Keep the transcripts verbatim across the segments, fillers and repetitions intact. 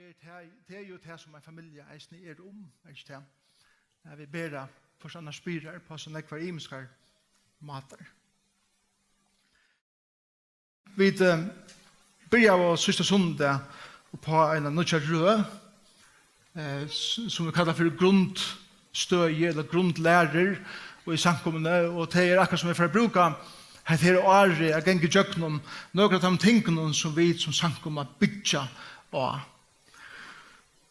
Tað, tað er jú tað, sum ein familja eisini er um, er ikki tað? At vit bera hvørs annars byrðar á so nógvar ymiskar mátar. Vit, eh, byrjaðu síðsta sunnudag upp á eina nýggja røð, eh, s-, sum vit kalla fyri grundstøði ella grundlærur í samkomuni, og tað er akkurát sum eg fari at brúka hetta her árið at ganga ígjøgnum nøkur av teimum tingunum, sum vit sum samkoma byggja á.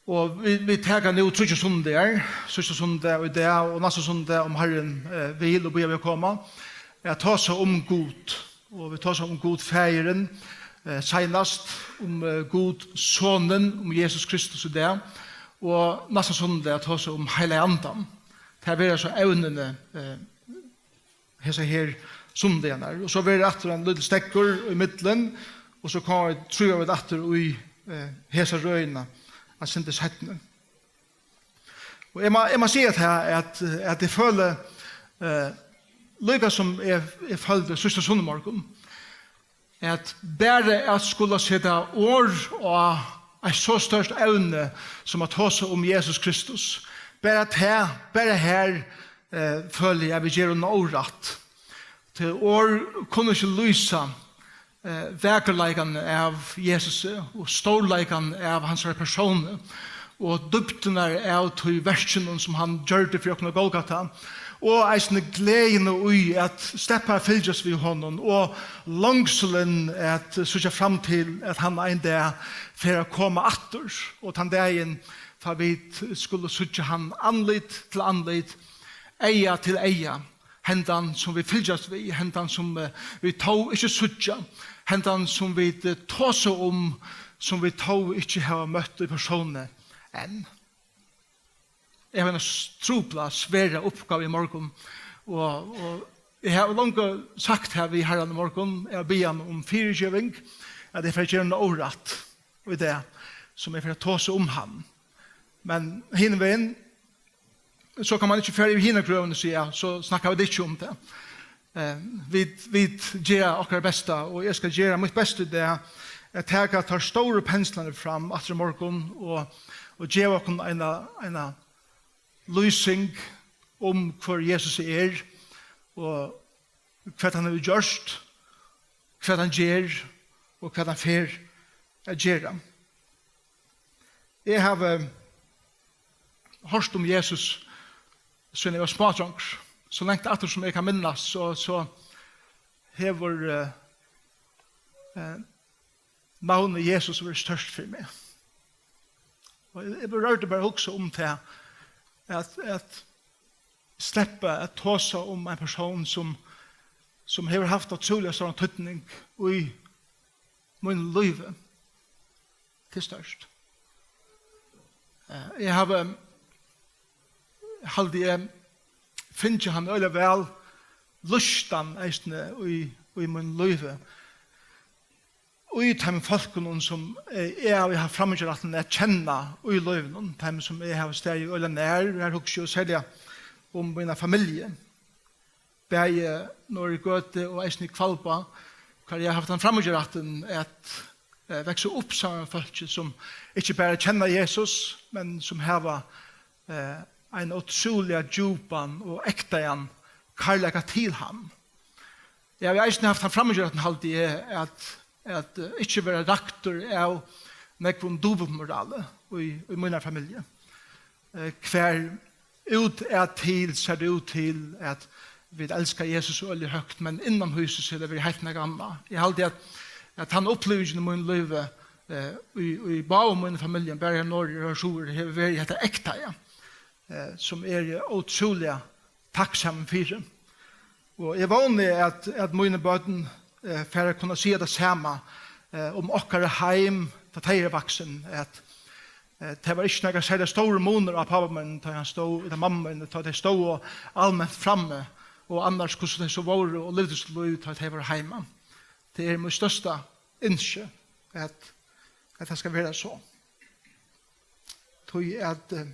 Og vit, vit taka nú tríggjar sunnudagar, síðsta sunnudag og í dag og næsta sunnudag, um Harrin, eh, vil og bíðar við at koma, at tosa um Gud. Og vit tosa um Gud Faðirin, eh, seinast, um, eh, Gud Sonin, um Jesus Kristus í dag, og næsta sunnudag at tosa um Heilaga Andan. Tað verða so evnini, eh, hesa her sunnudagarnar. Og so verður aftur ein lítil steðgur í millum, og so koma vit, trúgvi eg, vit aftur í, eh, hesa røðina eitt sindur seinni. Og eg má, eg má siga tað, at, at eg føli, eh, líka sum eg, eg føldi síðsta sunnumorgun, at bara at skula seta orð á eitt so stórt evni sum at tosa um Jesus Kristus, bara tað, bara har, eh, føli eg at vit gera honum órætt. Tí orð kunnu ikki lýsa, eh, vakurleikan av Jesusi og stórleikan av hansara persóni og dýpdirnar av tí verkinum, sum hann gjørdi fyri okkum á Golgata, og eisini gleðina í at sleppa at fylgjast við honum og longsulin at síggja fram til, at hann ein dag fer at koma aftur, og tann dagin, tá vit skulu síggja hann andlit til andlit, eyga til eyga, hendan sum vit fylgjast við, hendan sum, eh, vit tó ikki síggja, hendan sum vit, eh, tosa um, sum vit tó ikki hava møtt í persóni enn. Eg havi eina s-, trupla, sværa uppgávu í morgun, og, og eg havi longu sagt her við Harran í morgun, eg havi biðið hann um fyrigeving, at eg fari at gera honum órætt í dag, sum eg fari at tosa um hann. Men hinvegin, so kann man ikki fara yvir hina grøvina og siga, "So snakka vit ikki um tað." Eh, vit, vit gera okkara besta, og eg skal gera mítt besta í dag, at taka tær stóru penslarnar fram aftur í morgun og, og geva okkum eina, eina lýsing um, hvør Jesus er, og hvat hann hevur gjørt, hvat hann ger, og hvat hann fer at gera. Eg havi hoyrt um Jesus, síðan eg var smádrongur. So langt aftur sum eg kann minnast, so, so hevur, eh, eh, navnið Jesus verið stórt fyri meg. Og eg, eg blívi rørdur bara at hugsa um tað, at, at sleppa at tosa um ein persón sum, sum hevur havt ótrúliga stóran týdning í mínum lívi. Tað er stórt. Eh, eg havi, haldi eg, fingið hann øgiliga væl lýstan eisini í, í mínum lívi. Í teimum fólkunum, sum, eh, eg havi havt framíhjárættin at kenna í lívinum, teimum, sum eg havi staðið øgiliga nær, her hugsi eg serliga um mína familju, bæði norður í Gøtu og eisini í Hvalba, har eg havi havt tann framíhjárættin at, eh, vaksa upp saman við fólki, sum ikki bara kenna Jesus, men sum hava, eh, ein ótrúliga djúpan og ektaðan kærleika til hann. Eg havi eisini havt tann framíhjárættin, haldi eg, at, at, eh, ikki vera raktur av nógvum dupultmorali í, í mínari familju. Eh, hvar út at til sær tað út til, at vit elska Jesus øgiliga høgt, men innan húsið, so er tað verið heilt nakað annað. Eg haldi, at, at tann upplivingin í mínum lívi, eh, í, í báðum mínum familjum, bæði her norður og her suður, hevur verið hetta ektaða, eh, sum eg eri ótrúliga takksamur fyri. Og eg vóni, at, at míni børn, eh, fara at kunna siga tað sama, eh, um okkara heim, tá tey eru vaksin, at, eh, tað var ikki nakar serliga stórur munur á pápa mín, tá hann stóð, ella mamma mín, tá tey stóðu alment frammi, og annars hvussu tey so vóru og livdu sítt lív, tá tey vóru heima. Tað er mítt størsta ynski, at, at tað skal vera so. Tí at, eh,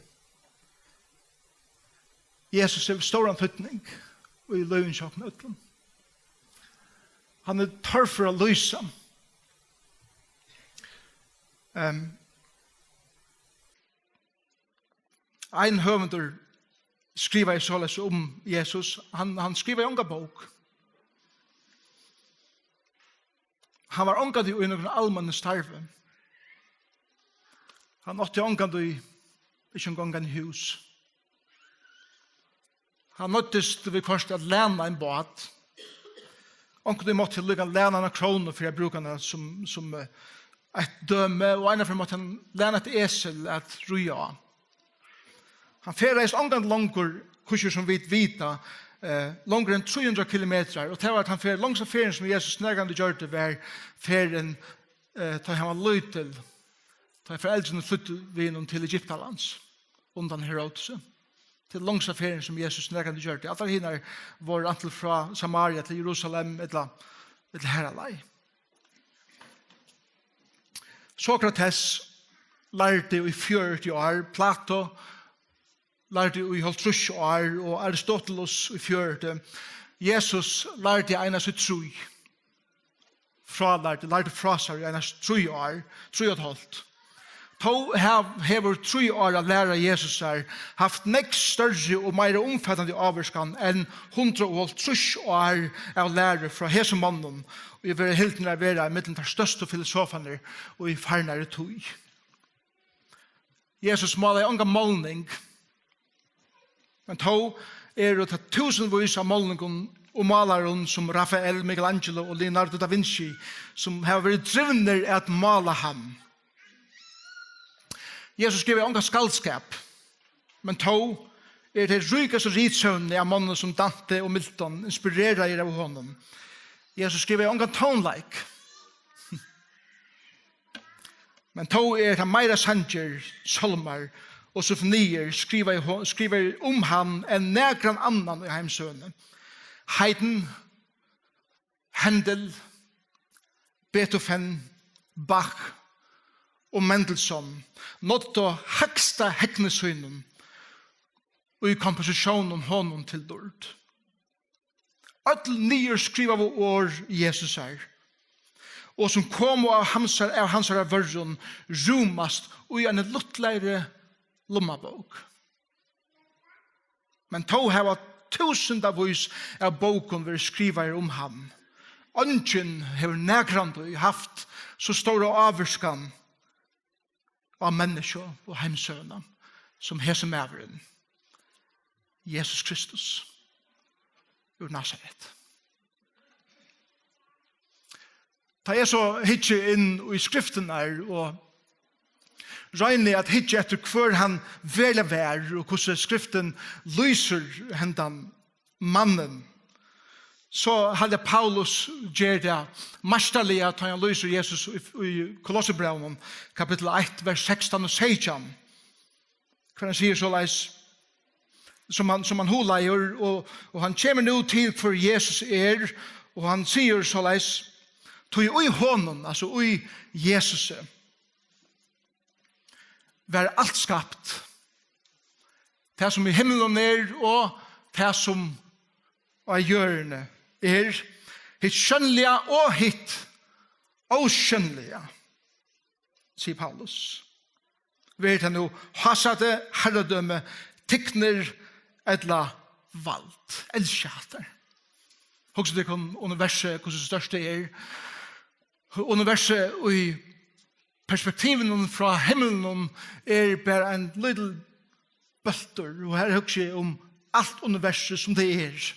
Jesus hevur stóran týdning í lívinum hjá okkum øllum. Hann er torførur at lýsa. Ehm, Ein høvundur skrivaði soleiðis um Jesus. Hann, hann skrivaði onga bók. Hann var ongantíð í nøkrum almennum starvi. Hann átti ongantíð, ikki eingong ein hús. Hann noyddist viðhvørt at læna ein bát. Onkuntíð mátti hann líka læna eina krónu fyri at brúka hana sum, sum, eh, eitt dømi, og einaferð mátti hann læna eitt esel at ríða á. Hann ferðaðist ongantíð longur, hvussu sum vit vita, eh, longur enn trý hundrað kilometrar, og tað var, at hann fer-, longsta ferðin, sum Jesus nakrantíð gjørdi, var ferðin, eh, tá hann var lítil, tá foreldrini flýddu við honum til Egyptalands, undan Herodesi. Tað er longsta ferðin, sum Jesus nakrantíð gjørdi. Allar hinar vóru antin frá Samaria til Jerusalem, ella, ella har á leið. Sokrates lærdi í fjøruti ár, Plato lærdi í hálvtrýss ár og Aristoteles í fjøruti. Jesus lærdi einans í trý. Frálærdi, lærdi frá sær í einans trý ár, trý og eitt hálvt. Tó hav-, hevur trý ára læra Jesusar havt nógv størri og meira umfatandi ávirkan enn hundrað og hálvtrýss ár av læru frá hesum monnum, ið verða hildnir at vera millum teir størstu filosofarnir í farnari tíð. Jesus málaði onga málning, men tó eru tað túsundvís av málningum og málarum sum Rafael, Michelangelo og Leonardo da Vinci, sum hava verið drivnir at mála hann. Jesus skrivaði ongan skaldskap, men tó eru tey ríkastu rithøvundarnir av monnum sum Dante og Milton inspireraðir av honum. Jesus skrivaði ongan tónleik, men tó eru tað meira sangir, sálmar og symfoniir skrivaðir ho-, skrivaðir um hann enn nakran annan í heimssøguni. Haydn, Händel, Beethoven, Bach og Mendelssohn náddu hægsta hegni sínum í kompositiónum honum til dýrd. Øll niðurskrivaðu orð Jesusar, og sum komu av hansar-, av hansara vørrum, rúmast í eini lítligari lummabók. Men tó hava túsundavís av bókum verið skrivaðar um hann. Eingin hevur nakrantíð havt so stóra ávirkan á menniskju og heimssøguna sum hesin maðurin, Jesus Kristus úr Nasaret. Tá eg so hyggi inn í skriftirnar og royni at hyggja eftir, hvør hann veruliga var, og hvussu skriftin lýsir hendan mannin, so haldi eg Paulus ger tað meistarliga, tá hann lýsir Jesus í, í Kolossebrævinum, kapittul eitt, vers sekstan og seytjan. Hvar hann sigur soleiðis, sum hann, sum hann hugleiðir, og, og hann kemur nú til, hvør Jesus er, og hann sigur soleiðis: Tí í honum, altso í Jesusi, var alt skapt, tað sum í himlunum er, og tað sum á jørðini er, hitt sjónliga og hitt ósjónliga, sigur Paulus. Veri tað nú hásæti, harradømi, tignir ella vald. Elski hatta. Hugsið tykkum universið, hvussu stórt tað er. Universið í perspektivinum frá himlinum er bara ein lítil bóltur, og her hugsi eg um alt universið sum tað er.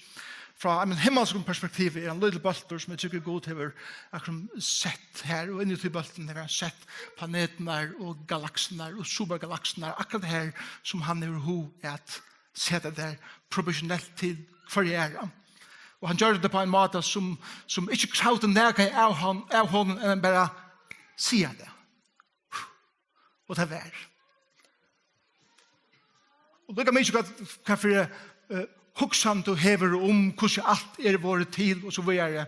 Frá einum himmalskum perspektivi er ein lítil bóltur, sum eg trúgvi Gud hevur akkurát sett her, og inni í tí bóltini hevur hann sett planetirnar og galaksernar og supergalaksernar, akkurát her sum hann hevur hug at seta tær proportionelt til hvørja aðra. Og hann gjørdi tað á ein máta sum, sum ikki kravdi nakað av hon-, av honum, enn bara siga tað. Og tað var. Og líka mikið hvat, hvat fyri, eh, hugsan tú hevur um hvussu alt er vorðið til og so víðari,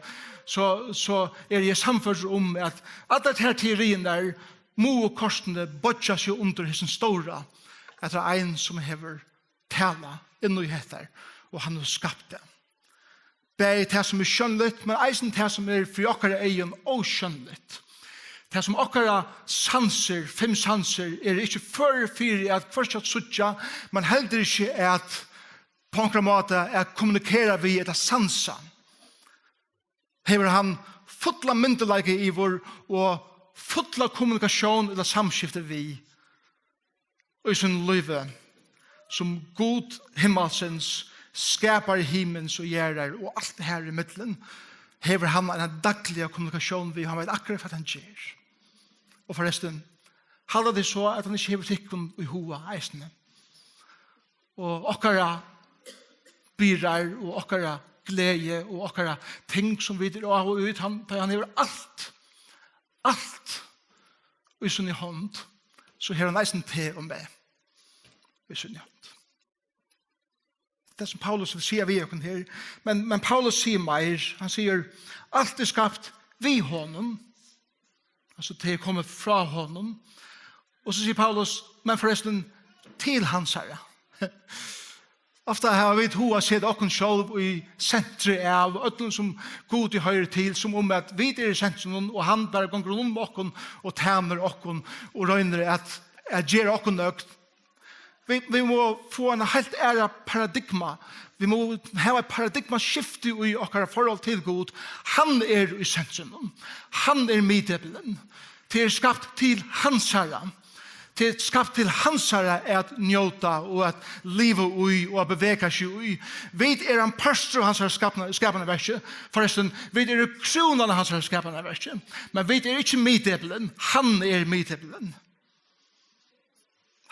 so, so eri eg sannførdur um, at allar tær teoriirnar mugu kortini boyggja seg undir hesum stóra, at tað er ein sum hevur talað inn í hetta, og hann hevur skapt tað. Bæði tað, sum er sjónligt, men eisini tað, sum er fyri okkara eygum ósjónligt. tað sum okkara sansir, fimm sansir, eru ikki førir fyri at hvørki at síggja, men heldur ikki at på onkran máta at kommunikera við ella sansa, hevur hann fulla myndugleika yvir og fulla kommunikatión ella samskifti við í sínum lívi, sum Gud himmalsins, skapari himins og jarðar og alt tað har ímillum, hevur hann eina dagliga kommunikatión við, hann veit akkurát hvat hann ger. Og forrestin, halda tit so, at hann ikki hevur tykkum í huga eisini? Og okkara byrðar og okkara gleði og okkara ting sum vit eru á og út, hann, tá hann hevur alt, alt í síni hond, so hevur hann eisini teg og meg í síni hond. Tað sum Paulus vil siga við okkum her, men, men Paulus sigur meir, hann sigur, alt er skapt við honum, altso tað er komið frá honum, og so sigur Paulus, men forrestin til hansara. Ofta hava vit hug at seta okkum sjálv í sentrið av øllum sum Gudi hoyrir til, sum um at vit eru í sentrum, og hann bara gongur um okkum og tænir okkum og roynir at, at gera okkum nøgd. Vit, vit mugu fáa eina heilt aðra paradigma. Vit mugu hava eitt paradigmaskifti í okkara forhold til Gud. Hann er í sentrum. Hann er miðdepilin. Tað er skapt til hansara. Tað er skapt til hansara at njóta og at liva í og at bevega seg í. Vit eru ein partur av hansara skapna-, skapanarverki. Forrestin, vit eru krúnan av hansara skapanarverki. Men vit eru ikki miðdepilin. Hann er miðdepilin.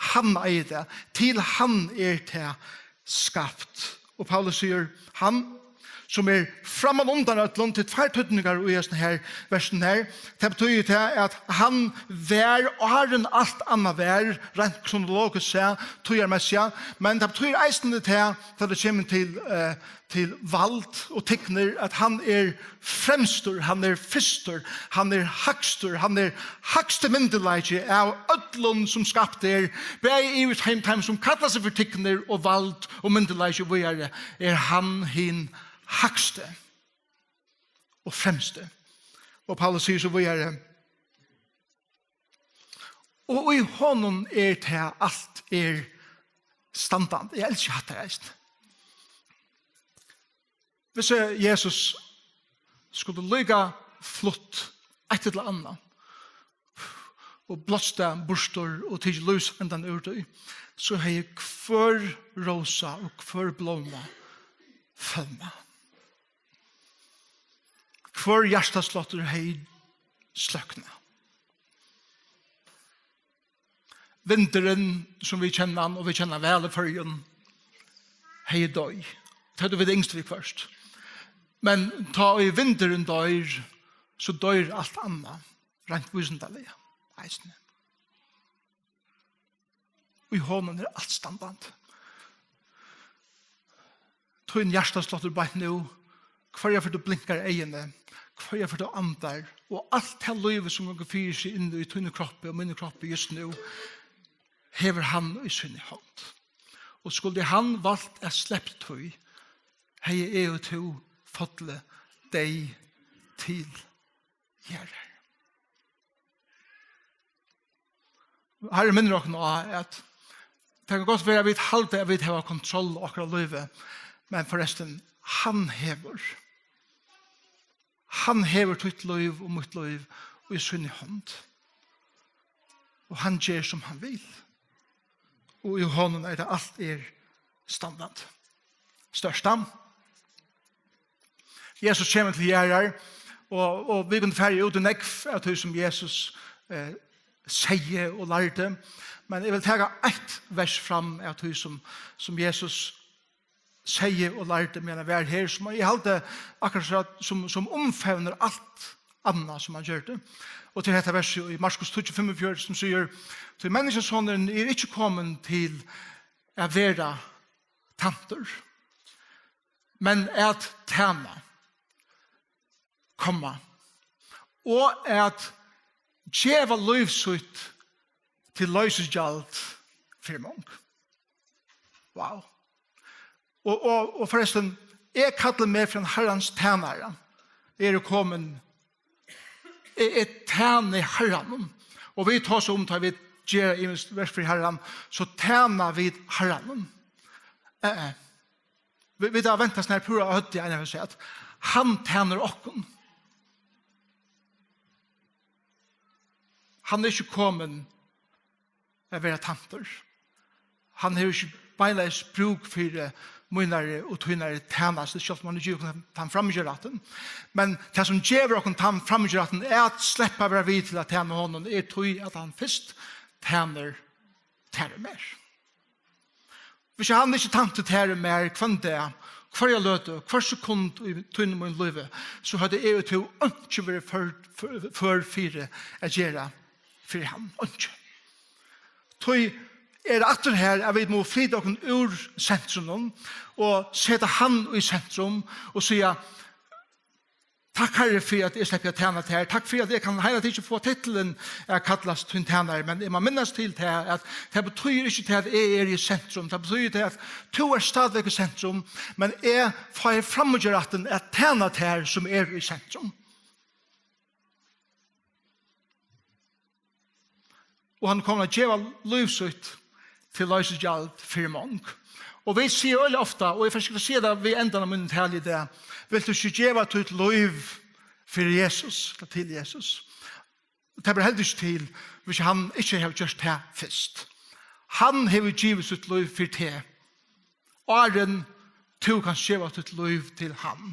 Hann eigur tað. Til hann er tað skapt. Og Paulus sigur, hann, sum er framman undan øllum, til tveir týdningar í hesum her versinum her. Tað betýðir tað, at hann var áðrenn alt annað var, reint kronologiskt sæð, tíðarmessigt, men tað betýðir eisini tað, tá tað kemur til, eh, til vald og tignir, at hann er fremstur, hann er fyrstur, hann er hægstur, hann er hægsti myndugleiki av øllum sum skapt er, bæði yvir teim, teim sum kalla seg fyri tignir og vald og myndugleiki og víðari, er hann hin hægsti og fremsti. Og Paulus sigur so víðari, og í honum er tað alt er standandi. Eg elski hatta eisini. Hvis, eh, Jesus skuldi líka flutt eitt ella annað og blást tað burtur og tikið lívsandan úr tí, so hevði hvør rósa og hvør blóma følnað. Hvør hjartasláttur hevði sløknað. Vindurin, sum vit kenna hann, og vit kenna væl í Føroyum, hevði doyð. Tað høvdu vit ynskt viðhvørt. Men tá ið vindurin doyr, so doyr alt annað, reint vísindaliga eisini. Í honum er alt standandi. Tín hjartasláttur beint nú, hvørja ferð tú blinkar eyguni, hvørja ferð tú andar, og alt tað lívið sum gongur fyri seg inni í tínum kroppi og mínum kroppi júst nú, hevur hann í síni hond. Og skuldi hann valt at sleppt tí, hevði eg og tú fallið deyð til jarðar. Harrin minnir okkum á, at tað kann gott vera, at vit halda, at vit hava kontroll á okkara lívi, men forrestin, hann hevur. Hann hevur títt lív og mítt lív í síni hond. Og hann ger, sum hann vil. Og í honum er tað alt er standandi. Størsta. Jesus kemur til jarðar, og, og vit kunnu fara út í nógv av tí, sum Jesus, eh, segði og lærdi. Men eg vil taka eitt vers fram av tí, sum, sum Jesus segði og lærdi, meðan hann var her, sum eg haldi akkurát sum, sum umfevnir alt annað, sum hann gjørdi. Og til hetta versið í Markus tíggju fimmogfjøruti, sum sigur, tí Menniskjusonurin er ikki komin til at vera tæntur, men at tæna, komma, og at geva lív sítt til loysigjald fyri mong. Wow. Og, og, og forrestin, eg kalli meg fyri ein Harrans tænara. Eg eri komin, Eg, eg tæni Harranum. Og vit tosa um, tá vit gera ymiskt verk fyri Harran, so tæna vit Harranum. Eh, eh. Vit, vit hava vent tað púra á høvdið eina ferð, at hann tænir okkum. Hann er ikki komin at vera tæntur. Hann hevur ikki beinleiðis brúk fyri mínari og tínari tænastu, sjálvt um hann hevur givið okkum tann framíhjárættin. Men tað, sum gevur okkum tann framíhjárættin at sleppa at vera við til at tæna honum, er tí, at hann fyrst tænir tær og mær. Hvis hann ikki tænti tær og mær hvønn dag, hvørja løtu, hvørt sekund í tínum og mínum lívi, so høvdu eg og tú einki verið før, før, før fyri at gera fyri hann. Einki. Tí er aftur her, at vit mugu flyta okkum úr sentrum og seta hann í sentrum og siga: Takk, Harri, fyri at eg sleppi at tæna tær. Takk fyri at eg kann heila tikið fáa titilin at kallast tín tænari. Men eg má minnast til tað, at tað betýðir ikki tað, at eg eri í sentrum. Tað betýðir tað, at tú ert stadigvæk í sentrum, men eg fái framíhjárættin at tæna tær, sum er í sentrum. Og hann er komin at geva lív sítt til loysigjald fyri mong. Og vit siga øgiliga ofta, og eg fari sikkurt at siga tað við endan av mínum tali í dag: Vilt tú ikki geva títt lív fyri Jesus, ella til Jesus? Tað ber heldur ikki til, hvis hann ikki hevur gjørt tað fyrst. Hann hevur givið sítt lív fyri teg, áðrenn tú kanst geva títt lív til hann.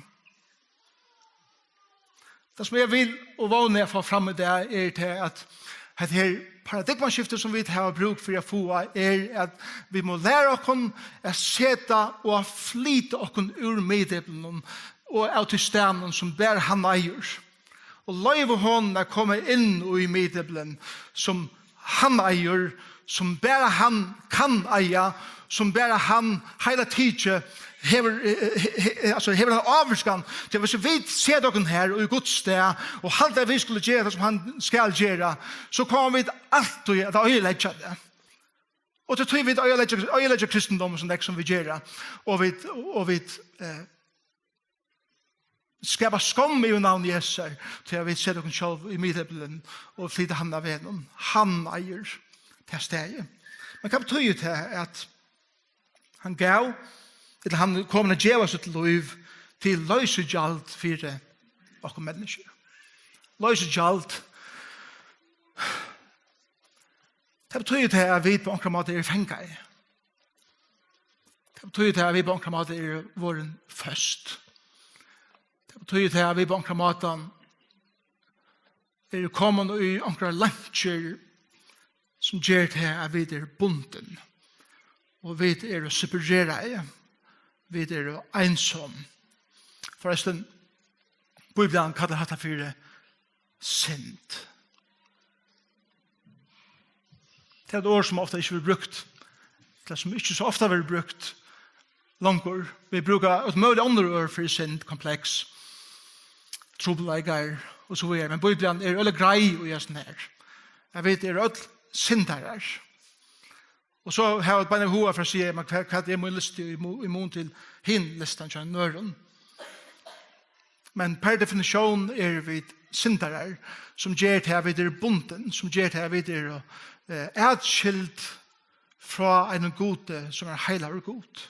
Tað, sum eg vil og vóni at fáa fram í dag, er tað, at hetta her paradigmaskifti, sum vit hava brúk fyri at fáa, er, at vit mugu læra okkum at seta og at flyta okkum úr miðdeplinum og av tí staðnum, sum bara hann eigur, og loyva honum at koma inn í miðdepilin, sum hann eigur, sum bara hann kann eiga, sum bara hann heila tikið hevur, eh, eh, eh, eh, altso, hevur eina ávirkan. Tí hvis vit seta okkum her í Guds stað og halda, at vit skulu gera tað, sum hann skal gera, so koma vit altíð at oyðileggja tað. Og tí, tí vit oyðileggja, oyðileggja kristindómin, sum nógv sum vit gera. Og vit, og vit, eh, skapa skomm yvir navn Jesu, tí at vit seta okkum sjálv í miðdepilin og flyta hann av vegnum. Hann eigur tað staðið. Men hvat betýðir tað, at hann gav, ella hann kom at geva sítt lív til loysigjald fyri okkum menniskju? Loysigjald. Tað betýðir tað, at vit á onkran máta eru fangaði. Tað betýðir tað, at vit á onkran máta eru vorðin føst. Tað betýðir tað, at vit á onkran máta eru komin í onkrar leinkjur, sum ger tað, at vit eru bundin. Og vit eru separeraði. Vit eru einsom. Forrestin, Bíblian kallar hatta fyri synd. Tað er eitt orð, sum ofta ikki verður brúkt, ella sum ikki so ofta verður brúkt longur. Vit brúka øll møgulig onnur orð fyri synd, kompleks, trupulleikar og so víðari. Men Bíblian er øgiliga greið í hesum her, at vit eru øll syndarar. Og so hava vit bara hug at fara at siga: Men hvat, hvat er mín listi í mu-, í mun til hin listan hjá einum øðrum? Men per definitión eru vit syndarar, sum ger tað, at vit eru bundin, sum ger tað, at vit eru, eh, atskild frá einum Gudi, sum er heilagur Gud.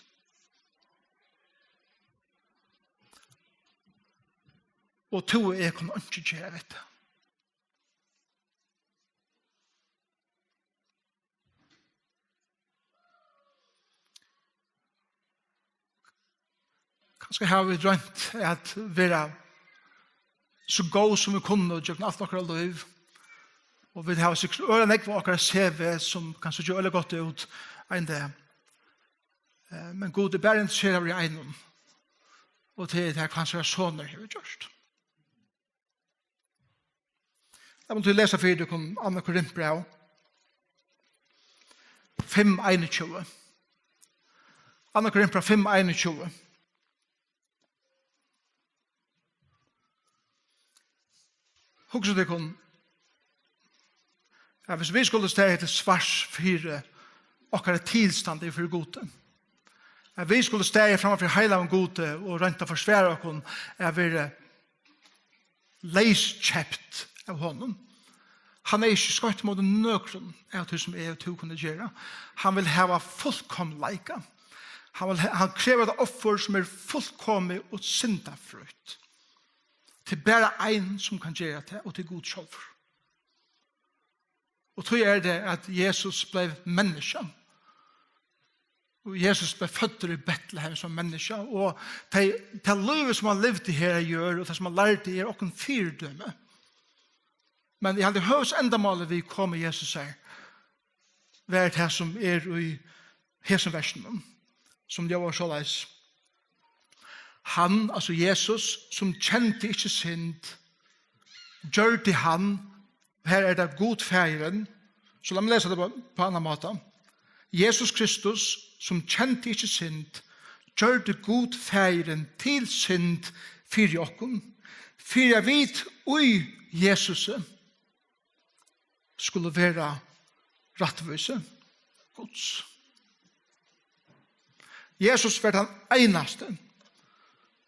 Og tú og eg kunnu einki gera við tað. Kanska hava vit roynt at vera so góð, sum vit kunnu, gjøgnum alt okkara lív. Og vit hava sikkurt øgiliga nógv á okkara C V, sum kann síggja øgiliga gott út ein dag. Eh, men Gud er bara interesseraður í einum. Og tað er tað, hansara sonur hevur gjørt. Lat meg tí lesa fyri tykkum Annað Korintbræv fimm einogtjúgu. Annað Korintbræv fimm einogtjúgu. Hugsið tykkum, at hvis vit skuldu staðið til svars fyri okkara tilstand fyri Gudi, at vit skuldu staðið framman fyri heilagan Gudi og roynt at forsvara okkum, at vera leyskeypt av honum. Hann er ikki skoytt móti nøkrum av tí sum eg og tú kunnu gera. Hann vil hava fullkomleika. Hann vil ha, hann krevur eitt offur sum er fullkomið og syndafrítt. Tað er bara ein sum kann gera tað, og tað er Gud sjálvur. Og tí er tað at Jesus bleiv menniskja. Og Jesus bleiv føddur í Betlehem sum menniskja, og tey, tað lívið sum hann livdi her á jørð, og tað sum hann lærdi, er okkum fyridømi. Men eg haldi, høvuðsendamálið við komu Jesus her, var tað sum er í hesum versinum, sum ljóðar soleiðis: Hann, altso Jesus, sum kendi ikki synd, gjørdi hann, her er tað Gud Faðirin, so lat meg lesa tað á, á annan máta. Jesus Kristus, sum kendi ikki synd, gjørdi Gud Faðirin til synd fyri okkum, fyri at vit í Jesusi skulu vera rættvísi Guds. Jesus var tann einasti,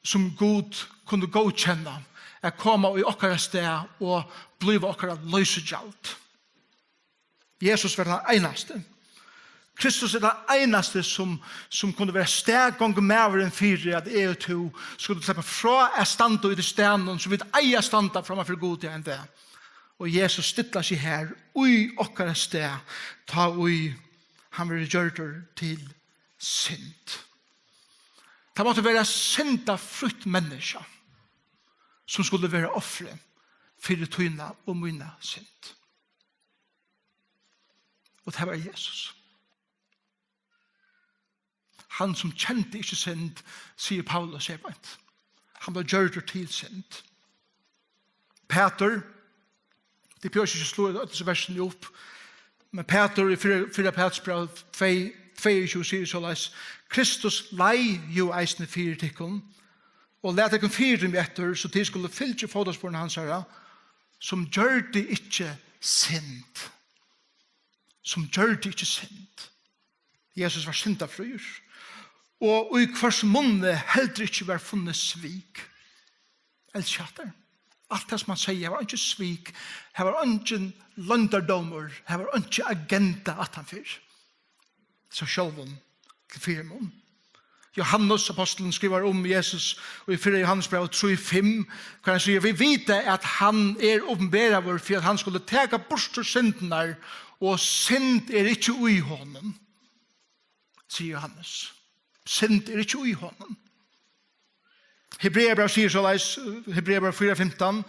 sum Gud kundi góðkenna at koma í okkara stað og blíva okkara loysigjald. Jesus var tann einasti. Kristus er tann einasti, sum, sum kundi vera staðgongumaðurin fyri, at eg og tú skuldu sleppa frá at standa í tí staðnum, sum vit eiga at standa framman fyri Gud í ein dag. Og Jesus stillar seg her í okkara stað, tá ið hann verður gjørdur til synd. Tað mátti vera syndafrítt menniskja, sum skuldi vera ofrið fyri tína og mína synd. Og tað var Jesus. Hann sum kendi ikki synd, sigur Paulus her beint. Hann var gjørdur til synd. Pætur, tað behøvist ikki at sláa øll hesi versini upp, men Pætur í fyrra, fyrra Pætursbrævi tvey, tveyogtjúgu sigur soleiðis: Kristus leið jú eisini fyri tykkum, og læt tykkum fyridømi eftir, so tit skulu fylgja fótasporum hansara, sum gjørdi ikki synd. Sum gjørdi ikki synd. Jesus var syndafríur. Og í hvørs munni heldur ikki var funnið svik. Elski hatta. Alt tað sum hann segði, har var einki svik, har var eingin loyndardómur, har var einki agenda aftanfyri. So sjálvum til fyrimun. Jóhannes ápostulin skrivar um Jesus í fyrra Jóhannesbrævi trý fimm, har hann sigur: Vit vita at hann er opinberaður, fyri at hann skuldi taka burtur syndirnar, og synd er ikki í honum, sigur Jóhannes. Synd er ikki í honum. Hebreabræv sigur soleiðis, Hebreabræv fýra fimtan: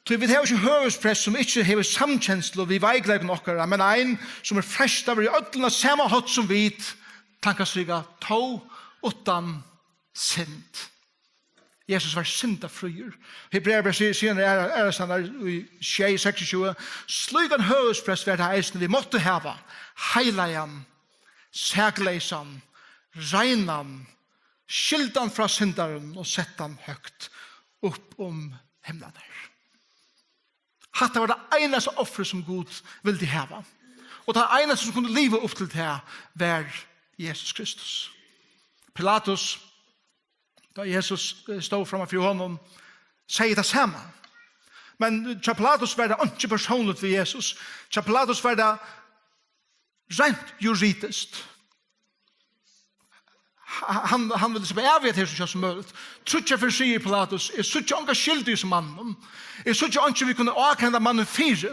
Tí vit hava ikki høvuðsprest, sum ikki hevur samkenslu við veikleikum okkara, men ein, sum er freistaður í øllum á sama hátt sum vit, tann kann strika, tó uttan synd. Jesus var syndafríur. Hebreabræv sigur, sigur hann aðra, aðrastaðni í sjey seksogtjúgu: Slíkan høvuðsprest var tað eisini, vit máttu hava, heilagan, sakleysan, reinan, skildan frá syndarum og settan høgt upp um himlarnar. Hatta var tað einasta ofrið, sum Gud vildi hava. Og tað einasta, sum kundi liva upp til tað, var Jesus Kristus. Pilatus, tá Jesus, eh, stóð framman fyri honum, segði tað sama. Men hjá Pilatus var tað einki persónligt við Jesus. Hjá Pilatus var tað reint juridiskt. Ha-, hann, hann vildi sleppa av við at tað er so skjótt sum møguligt. Tríggjar ferðir sigur Pilatus: Eg síggi onga skyld í hesum manninum. Eg síggi einki, vit kunnu ákæra hendan mannin fyri.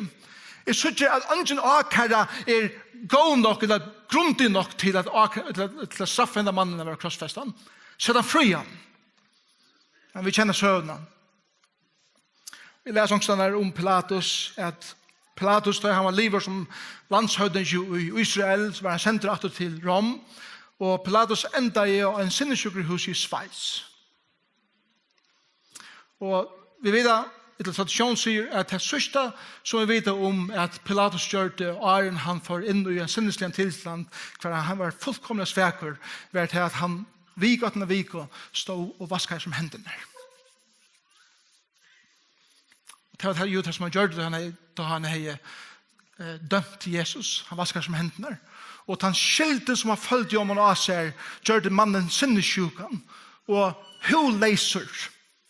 Eg síggi, at eingin ákæra er góð nokk ella grundig nokk til at ákæra, til at, til at straffa hendan mannin at vera krossfestan. Sett hann frían. Men vit kenna søguna. Vit lesa onkustaðni um Pilatus, at Pilatus, tá hann var liðugur sum landshøvdingi í Ísrael, so var hann sendur aftur til Rom, og Pilatus endaði á ein sinnissjúkrahúsi í Sveis. Og vit vita, ella traditión sigur, at tað síðsta, sum vit vita um, at Pilatus gjørdi, áðrenn hann fór inn í ein sinnisligan tilstand, hvar hann var fullkomiliga svakur, var tað, at hann viku eftir viku stóð og vaskaði seg um hendurnar. Og tað var tað, jú, tað sum hann gjørdi, tá hann hevði, tá hann hevði, eh, dømt Jesus. Hann vaskaði seg um hendurnar. Og tann skyldin, sum hann føldi oman á sær, gjørdi mannin sinnissjúkan og húðleysur,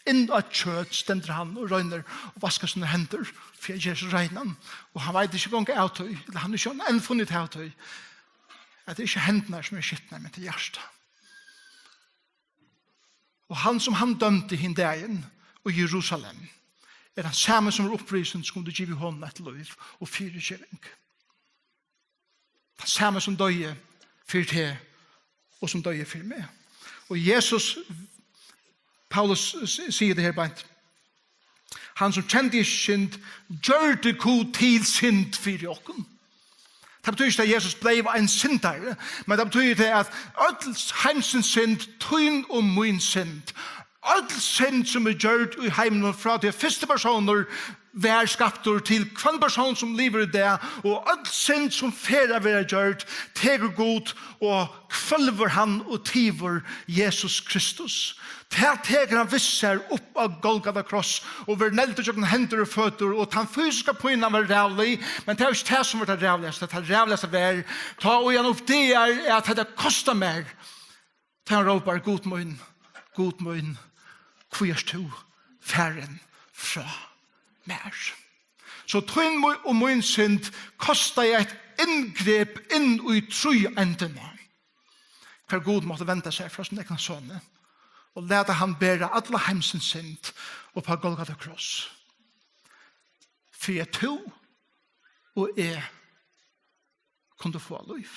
inn á kjøt stendur hann og roynir og vaskar sínar hendur fyri at gera seg reinan. Og hann veit ikki gongd av tí, ella hann hevur ikki enn funnið av tí, at tað er ikki hendurnar sum eru skitnar, men tað er hjartað. Og hann, sum hann dømdi hin dagin í Jerusalem, er hann sami, sum er upprisin, sum kundi givið honum eitt lív og fyrigeving. Hann sami, sum doyði fyri teg og sum doyði fyri meg. Og Jesus, Paulus s- sigur tað her beint, hann, sum kendi ikki synd, gjørdi Gud til synd fyri okkum. Tað betýðir ikki, at Jesus bleiv ein syndari, men tað betýðir tað, at øll heimsins synd, tín og mín synd, øll synd, sum er gjørd í heiminum, frá tí at fyrsti persónur var skaptur, til hvønn persón, sum livir í dag, og øll synd, sum fer at verða gjørd, tekur Gud og hvølvir hann og tivir Jesus Kristus. Tað tekur hann við sær upp á Golgata kross og verður negldur gjøgnum hendur og føtur, og tann fysiska pínan var ræðulig, men tað var ikki tað, sum var tað ræðuligasta. Tað ræðuligasta var, tá ið hann uppdagar, at hetta kostar mær. Tá hann rópar: "Gud mín, Gud mín, hví ert tú farin frá mær?" So tín mu- og mín synd kostaði eitt inngrep inn í tríeindina, hvar Gud mátti venda sær frá sín egna soni og lata hann bera alla heimsins synd upp á Golgata kross, fyri at tú og eg kundu fáa lív.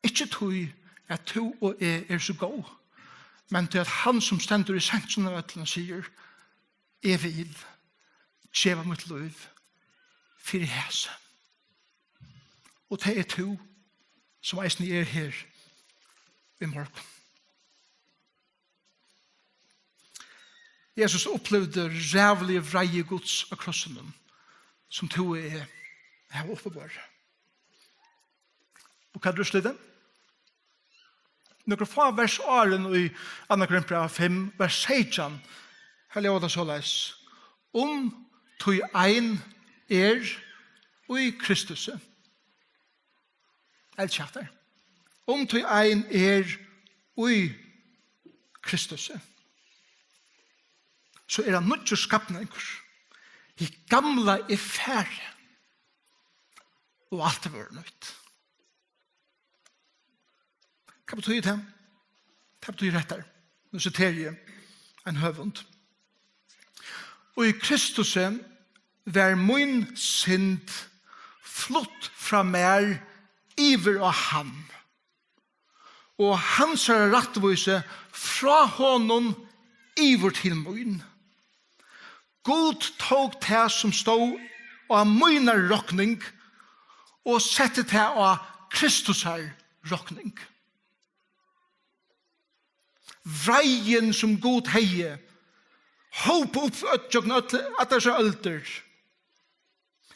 Ikki tí, at tú og eg eru so góð, men tí, at hann, sum stendur í sentrum av øllum, sigur: "Eg vil geva mítt lív fyri hesi." Og tað er tú, sum eisini er her í morgun. Jesus upplivdi ræðuligu vreiði Guds á krossinum, sum tú og eg hava uppiborið. Og hvat er úrslitið? Nøkur fá vers áðrenn, í annað Korintbræv fimm, vers seytjan, har ljóðar tað soleiðis: "Um tí ein er í Kristusi." Elski hatta. "Um tí ein er í Kristusi, so er hann nýggjur skapningur. Hitt gamla er farið, og alt er vorðið nýtt." Hvat betýðir tað? Tað betýðir hetta. Nú siteri eg ein høvund: "Og í Kristusi var mín synd flutt frá mær yvir á hann, og hansara rættvísi frá honum yvir til mín. Gud tók tað, sum stóð á mínari rokning, og setti tað á Kristusar rokning." Vreiðin, sum Gud hevði hópað upp øll, gjøgnum øll, allar hesar øldir,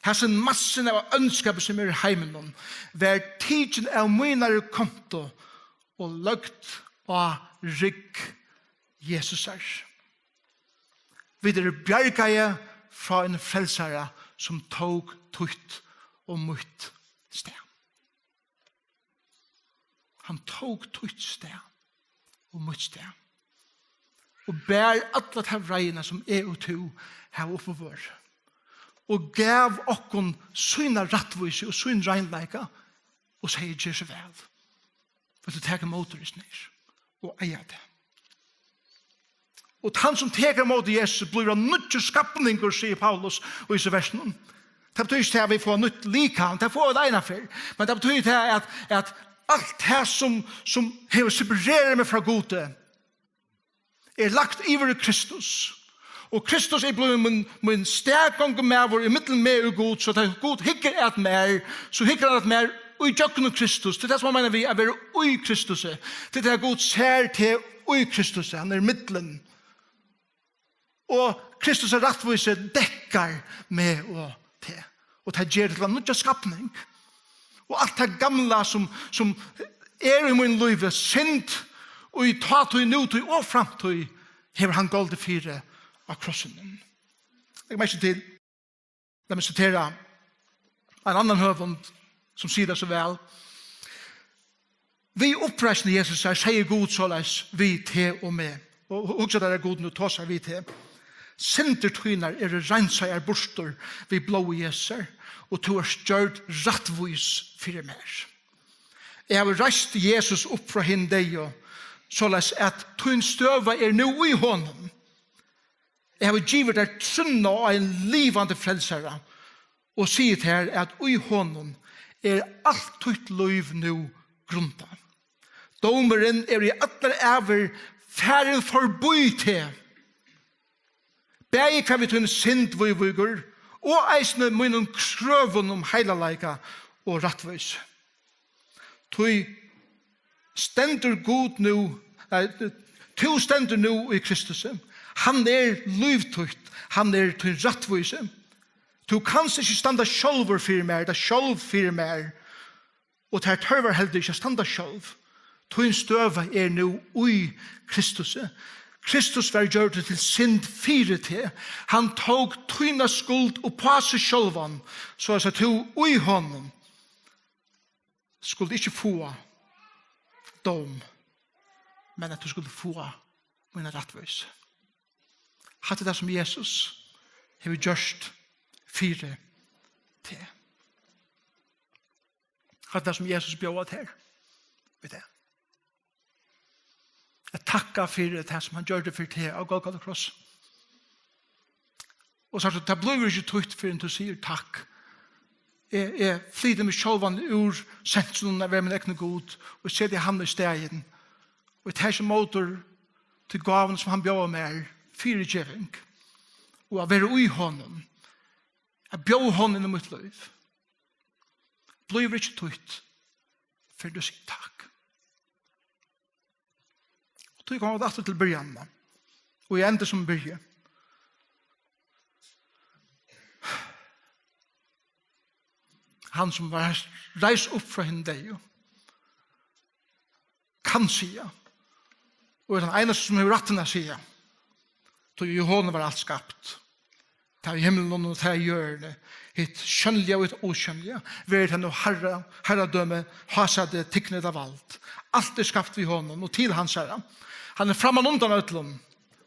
hasin massin av óndskapi, sum er í heiminum, var tikin av mínari kontu og løgd á rygg Jesusar. Vit eru bjargaði frá einum frelsara, sum tók títt og mítt stað. Hann tók títt stað og mítt stað, og ber alla ta vreiðina, sum eg og tú hava uppiborið, og gav okkum sína rættvísi og sín reinleika, og segði: "Ger so væl. Vilt tú taka ímóti hesum her og eiga tað?" Og tann, sum tekur ímóti Jesusi, blívur ein nýggjur skapningur, sigur Paulus í hesum versinum. Tað betýðir ikki, at vit fáa nýtt likam, tað fáa vit eina ferð. Men tað betýðir tað, at, at alt tað, sum, sum hevur separerað meg frá Gudi, er lagt yvir í Kristus. Og Kristus er blivin mín, mín staðgongumaður ímillum meg og Gud, so tá Gud hyggur at mær, so hyggur hann at mær í gjøgnum Kristus. Tað er tað, sum hann meinar við at vera í Kristusi. Tað er tað, Gud sær teg í Kristusi. Hann er millum. Og Kristus er rættvísi, dekkar meg og teg. Og tað ger teg til ein nýggja skapning. Og alt tað gamla, sum, sum er í mínum lívi, synd, og í tátíð, nútíð og framtíð, hevur hann goldið fyri á krossinum. Legg merki til, lat meg sitera ein annan høvund, sum sigur tað so væl: "Við uppreisn Jesusar segði Gud soleiðis við teg og meg: Og hugsa tær, at Gud nú tosar við teg. Syndir tínar eru reinsaðar burtur við blóði Jesu, og tú ert gjørd rættvís fyri mær. Eg havi reist Jesus upp frá hinum deyðu, soleiðis at tín støða er nú í honum. Eg havi givið tær trúnna á ein livandi frelsara, og sigi tær, at í honum er alt títt lív nú grundað. Dómurin er í allar ævir farin forbí teg. Bæði hvat við tíni synd viðvíkur, og eisini mínum krøvum um heilagleika og rættvísi. Tí stendur Gud nú, nei, tú stendur nú í Kristusi. Hann er lív títt, hann er tín rættvísi. Tú kanst ikki standa sjálvur fyri mær, ella sjálv fyri mær, og tær tørvar heldur ikki at standa sjálv. Tín støða er nú í Kristusi. Kristus var gjørdur til synd fyri teg. Hann tók tína skuld uppá seg sjálvan, so at tú í honum skuldi ikki fáa dóm, men at tú skuldi fáa mína rættvísi. Hatta er tað, sum Jesus hevur gjørt fyri teg. Hatta er tað, sum Jesus bjóðar tær í dag. At takka fyri tað, sum hann gjørdi fyri teg á Golgata kross. Og so, tað blívur ikki títt, fyrr enn tú sigur takk. Eg, eg flyti meg sjálvan úr sentrum av at vera mín egni Gud, og seti hann í staðin. Og eg taki ímóti tí gávuni, sum hann bjóðar mær, fyrigeving. Og at vera í honum. At bjóða honum inn í mítt lív. Blívur ikki títt, fyrr enn tú sigur takk. Og tí koma vit aftur til byrjanina. Og eg endi sum byrji. Hann sum var reist upp frá hinum deyðu, kann siga, og er tann einasti, sum hevur rættin at siga, tí í honum var alt skapt. Tað í himlinum og tað í jørðini, hitt sjónliga og hitt ósjónliga, verði tað nú harra, harradømi, hásæti, tignið og vald. Alt er skapt við honum og til hansara. Hann er framman undan øllum,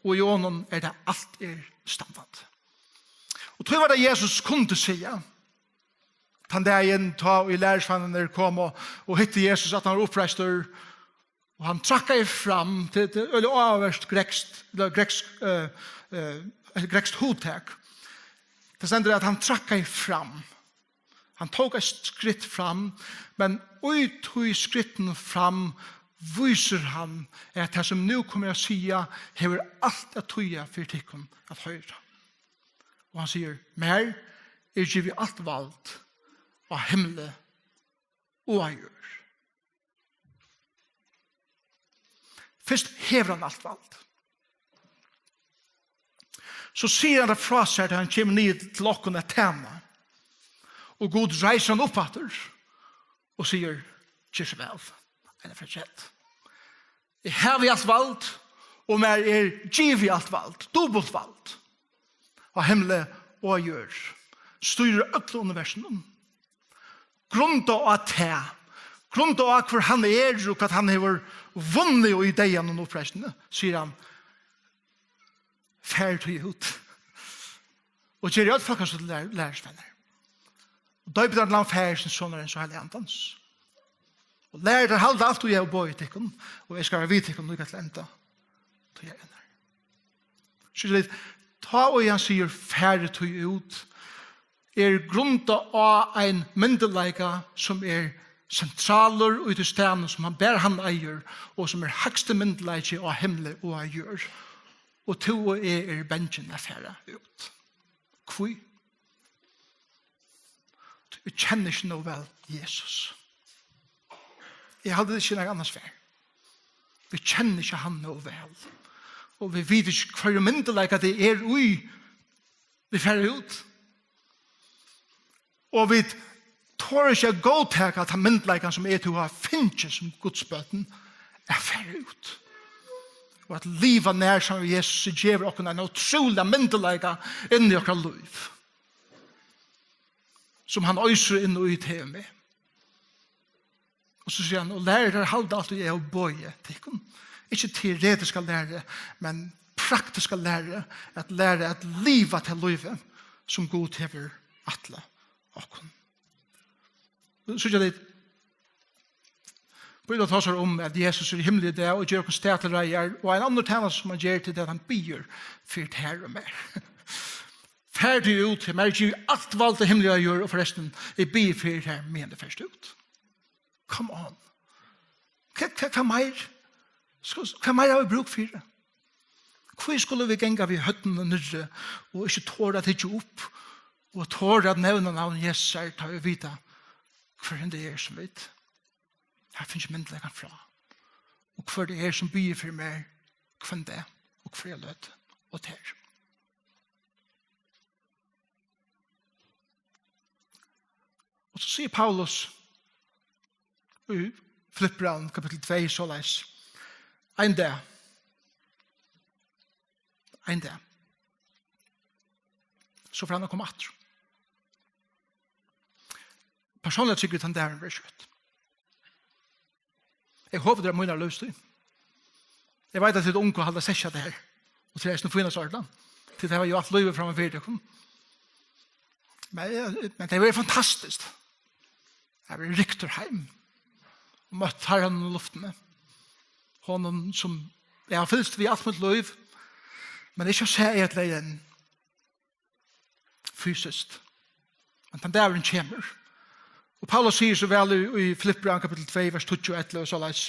og í honum er tað alt er standandi. Og tí var tað, Jesus kundi siga, tann dagin, tá ið lærisveinarnir komu og, og hittu Jesus, at hann var uppreistur, og hann trakkaði fram, til, til øgiliga áhugavert gretskt, ella gretskt, eh, eh, eitt gretskt hugtak. Tað stendur, at hann trakkaði fram. Hann tók eitt skritt fram, men í tí skrittinum fram vísir hann, at tað, sum nú komi eg at siga, hevur alt at týða fyri tykkum at hoyra. Og hann sigur, mær er givið alt vald á himli og á jørð. Fyrst hevur hann alt vald. So sigur hann tað frá sær, tá hann kemur niður til okkum at tæna. Og Gud reisir hann upp aftur og sigur, ger so væl, eina ferð afturat. Eg havi alt vald, og mær er givið alt vald, dupult vald, á himli og á jørð. Stýrir øllum universinum. Grundað á tað, grundað á hvør hann er og hvat hann hevur vunnið í deyðanum og uppreisnini, sigur hann, far tú út og ger øll fólkasløg til lær-, lærisveinar. Og doypir teir í navn Faðirsins, Sonarins og Heilaga Andans. Og lærið teir halda alt, og eg havi boðið tykkum, og eg skal vera við tykkum líka til enda tíðarinnar. Skilja tit? Tá og hann sigur, far tú út, er grundað á ein myndugleika, sum er sentralur í tí staðnum, sum hann, bara hann eigur, og sum er hægsti myndugleiki á himli og á jørð. Og tú og eg eru bangin at fara út. Hví? Vit kenna ikki nóg væl Jesus. Eg haldi, tað er ikki nakað annars fær. Vit kenna ikki hann nóg væl. Og vit vita ikki, hvørjum myndugleika tað er í, vit fara út. Og vit tora ikki at góðtaka tann myndugleikan, sum eg og tú hava fingið sum Guds børn, at fara út. Og at liva nær saman við Jesus gevur okkum ein ótrúligan myndugleika inn í okkara lív, sum hann øsir inn í teg og meg. Og so sigur hann, og lærið teir halda alt, og eg havi boðið tykkum. Ikki teoretiska læru, men praktiska læru, at læra at liva tað lívið, sum Gud hevur ætlað okkum. Síggja tit, Bíblian tosar um, at Jesus er í himli í dag og ger okkum stað til reiðar, og ein annar tænasta, sum hann ger, til tað, at hann biður fyri tær og mær. Far tú út, mær er givið alt vald á himli og á jørð, og forrestin, eg biði fyri tær, meðan tú fert út. Come on. Hvat, hvat, hvat meir? Sko, hvat meir hava vit brúk fyri? Hví skulu vit ganga við høvdinum niðri og ikki tora at hyggja upp og tora at nevna navn Jesusar, tá vit vita, hvør hann er, sum vit hava fingið myndugleikan frá, og hvør tað er, sum biður fyri mær hvønn dag og hvørja løtu og tær? Og so sigur Paulus í Filippibrævinum kapittul tvey soleiðis: Ein dag, ein dag, so fer hann at koma aftur. Persónliga trúgvi eg, tann dagurin verður skjótt. Eg hopi, tað er mín lívstíð. Eg veit, at tit ungu halda seg at tað her. Og tað er eisini fína sortan. Tit hava jo alt lívið framman fyri tykkum. Men, men tað verður fantastiskt. Eg verði ryktur heim. Og møtt Harranum í luftini. Honum, sum eg havi fylgst við alt mítt lív. Men ikki at siga, eg eri fysiskt. Men tann dagurin kemur. Og Paulus sigur so væl í, í Filippibrævinum kapittul tvey, vers tíggju og ellivu, soleiðis: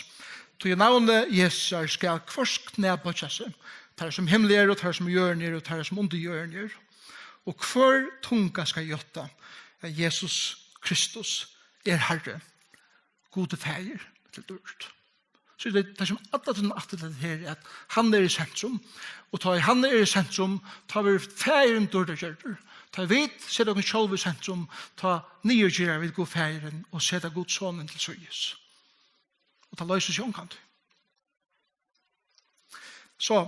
Tí í navni Jesusar skal hvørt knæ boyggja seg, teirra sum í himli eru, og teirra sum í jørðini eru, og teirra sum undir jørðini eru. Og hvør tunga skal játta, at Jesus Kristus er Harri, Gudi Faðir til dýrd. So tað, tað sum alla tíðina aftur til tað her, at hann er í sentrum, og tá ið hann er í sentrum, tá verður Faðirin dýrdargjørdur. Tá vit seta okkum sjálv í sentrum, tá niðurgera vit Gud Faðirin og seta Gud Sonin til síðis. Og tað loysir seg ongantíð. So,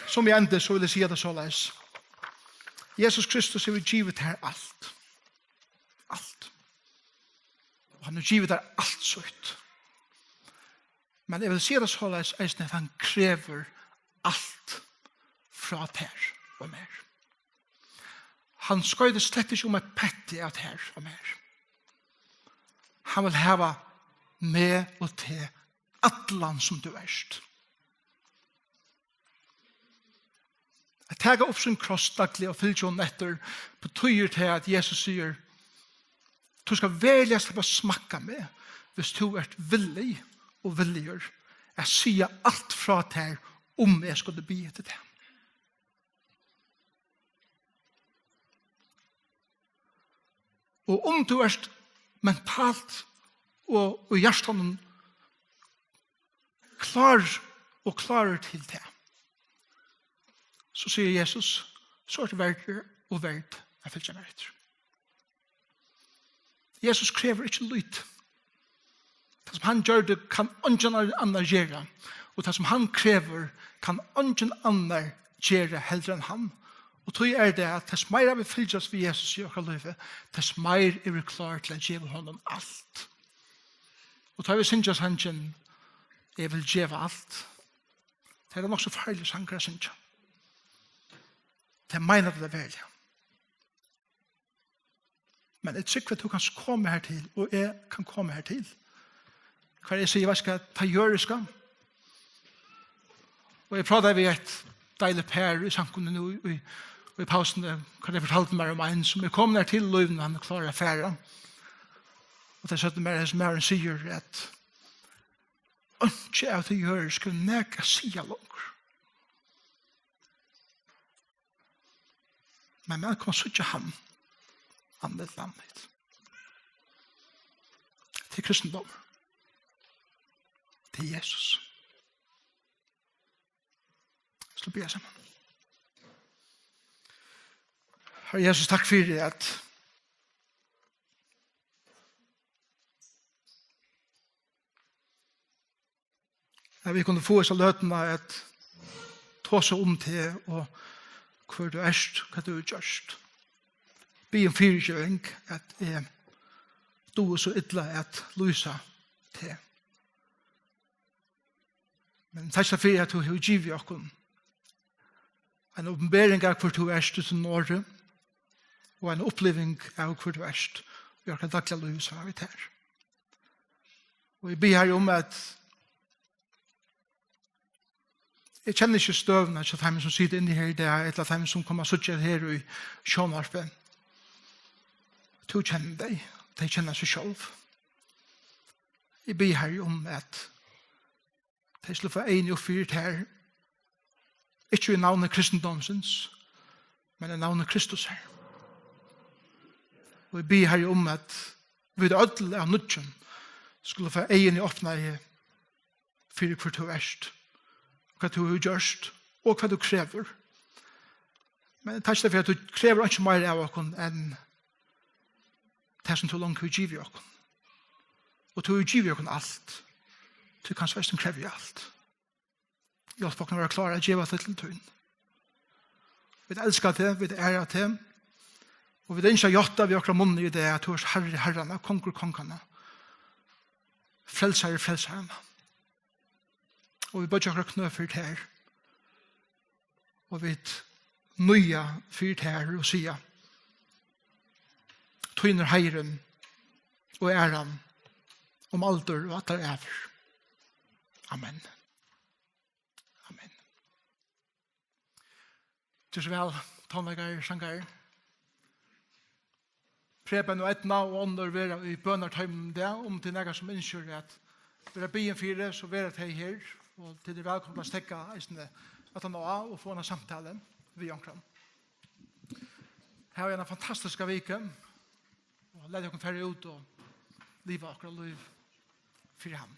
sum eg endi, so vil eg siga tað soleiðis. Jesus Kristus hevur givið tær alt. Alt. Og hann hevur givið tær alt sítt. Men eg vil siga tað soleiðis eisini, at hann krevur alt frá tær og mær. Hann skoytir slett ikki um eitt petti av tær og mær. Hann vil hava meg og teg, allan sum tú ert. At taka upp sín kross dagliga og fylgja honum eftir, betýðir tað, at Jesus sigur: Tú skalt veruliga sleppa at smakka meg, hvis tú ert villig og villigur at siga alt frá tær, um eg skuldi biðja til tað. Og um tú ert mentalt og í hjartanum klár og klárur til tað, so sigur Jesus: So ert verdur og verd at fylgja mær eftir. Jesus krevur ikki lítið. Tað, sum hann gjørdi, kann eingin annar gera. Og tað, sum hann krevur, kann eingin annar gera heldur enn hann. Og tí er tað, at tess meira vit fylgjast við Jesus í okkara lívi, tess meir eru vit klár til at geva honum alt. Og tá vit syngja sangin, Eg vil geva alt, tað er nokk so farligur sangur at syngja. Tað meinar tað veruliga. Men eg trúgvi, at tú kanst koma her til, og eg kann koma her til, har eg sigi: Veitst hvat, tað gjørist. Og eg prátaði við eitt deiligt par í samkomuni nú í, í, í pausuni, har tey fortaldu mær um ein, sum er komin her til í lívinum, hann er klárur at fara. Og tey søgdu mær, hesin maðurin sigur, at einki av tí, eg gjørdi, skal nakað siga longur. Men man kann síggja hann andlit til andlit. Tað er kristindómur. Tað er Jesus. Vit skulu biðja saman. Harri Jesus, takk fyri, at at vit kunnu fáa hesa løtuna at tosa um teg og hvør tú ert, hvat tú hevur gjørt. Biðja um fyrigeving, at eg dugi so illa at lýsa teg. Men takk fyri, at tú hevur givið okkum eina opinbering av, hvør tú ert, í tínum orði, og eina uppliving av, hvør tú ert í okkara dagliga lívi, sum er við tær. Og eg biði, Harri, um, at eg kenni ikki støðuna hjá teimum, sum sita inni her í dag, ella teimum, sum koma at síggja her í sjónvarpi. Tú kennir tey, tey kenna seg sjálv. Eg biði, Harri, um, at tey skulu fáa eyguni upp fyri tær, ikki í navni kristindómsins, men í navni Kristus, Harri. Og eg biði, Harri, um, at vit øll av nýggjum skulu fáa eyguni opnaði fyri, hvør tú ert, hvat tú hevur gjørt, og hvat tú krevur. Men takk fyri, at tú krevur einki meira av okkum enn tað, sum tú longu hevur givið okkum. Og tú hevur givið okkum alt. Tú kanst eisini krevja alt. Hjálp okkum at vera klár at geva tað til tín. Vit elska teg, vit æra teg, og vit ynskja at játta við okkara munni í dag, at tú ert Harri harranna, Kongur konganna, Frelsari frelsaranna. Og vit boyggja okkara knø fyri tær, og vit níða fyri tær og siga: Tín er heiðurin og æran um aldur og allar ævir. Amen. Amen. Ger so væl, tónleikarar, sangarar. Preben og Eydna og onnur verða í bønartoyminum í dag, um tað er nakar, sum ynskir at verða biðin fyri, so verða tey her, og tit eru vælkomin at steðga eisini aftan á og fáa eina samtalu við onkran. Havið eina fantastiska viku, og latið okkum fara út og liva okkara lív fyri hann.